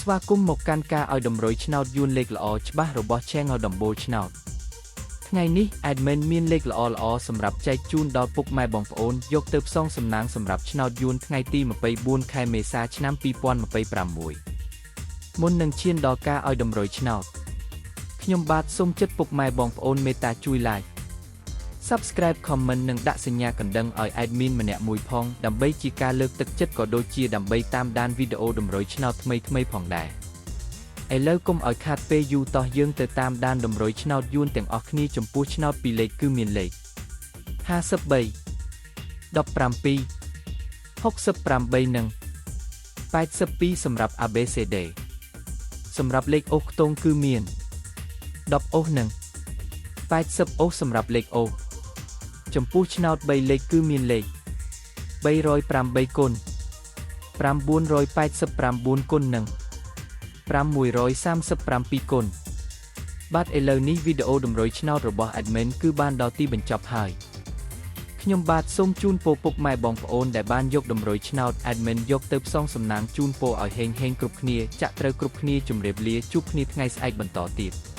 ស្វាគមន៍មកកាន់ការឲ្យតម្រុយឆ្នោតយួនលេខល្អច្បាស់របស់ Channel ដំបូលឆ្នោតថ្ងៃនេះ Admin មានលេខល្អៗសម្រាប់ចែកជូនដល់ពុកម៉ែបងប្អូនយកទៅផ្សងសំណាងសម្រាប់ឆ្នោតយួនថ្ងៃទី24ខែមេសាឆ្នាំ2026មុននឹងឈានដល់ការឲ្យតម្រុយឆ្នោតខ្ញុំបាទសូមចិត្តពុកម៉ែបងប្អូនមេត្តាជួយ Like Subscribe Comment និងដាក់សញ្ញាកណ្ដឹងឲ្យ admin ម្នាក់មួយផងដើម្បីជាការលើកទឹកចិត្តក៏ដូចជាដើម្បីតាមដានវីដេអូតម្រុយឆ្នោតថ្មីៗផងដែរឥឡូវកុំឲ្យខាតពេលយូរតោះយើងទៅតាមដានតម្រុយឆ្នោតយួនទាំងអស់គ្នាចំពោះឆ្នោតពីរលេខគឺមានលេខ53 17 68និង82សម្រាប់ ABCD សម្រាប់លេខអូសខ្ទង់គឺមាន10អូសនិង80អូសសម្រាប់លេខអូសចំពោះឆ្នោត3លេខគឺមានលេខ308គុណ989គុណនិង637គុណបាទឥឡូវនេះវីដេអូតម្រុយឆ្នោតរបស់ admin គឺបានដល់ទីបញ្ចប់ហើយខ្ញុំបាទសូមជូនពរពុកម៉ែបងប្អូនដែលបានយកតម្រុយឆ្នោត admin យកទៅផ្សងសំណាងជូនពរឲ្យហេងហេងគ្រប់គ្នាចាក់ត្រូវគ្រប់គ្នាជម្រាបលាជួបគ្នាថ្ងៃស្អែកបន្តទៀត។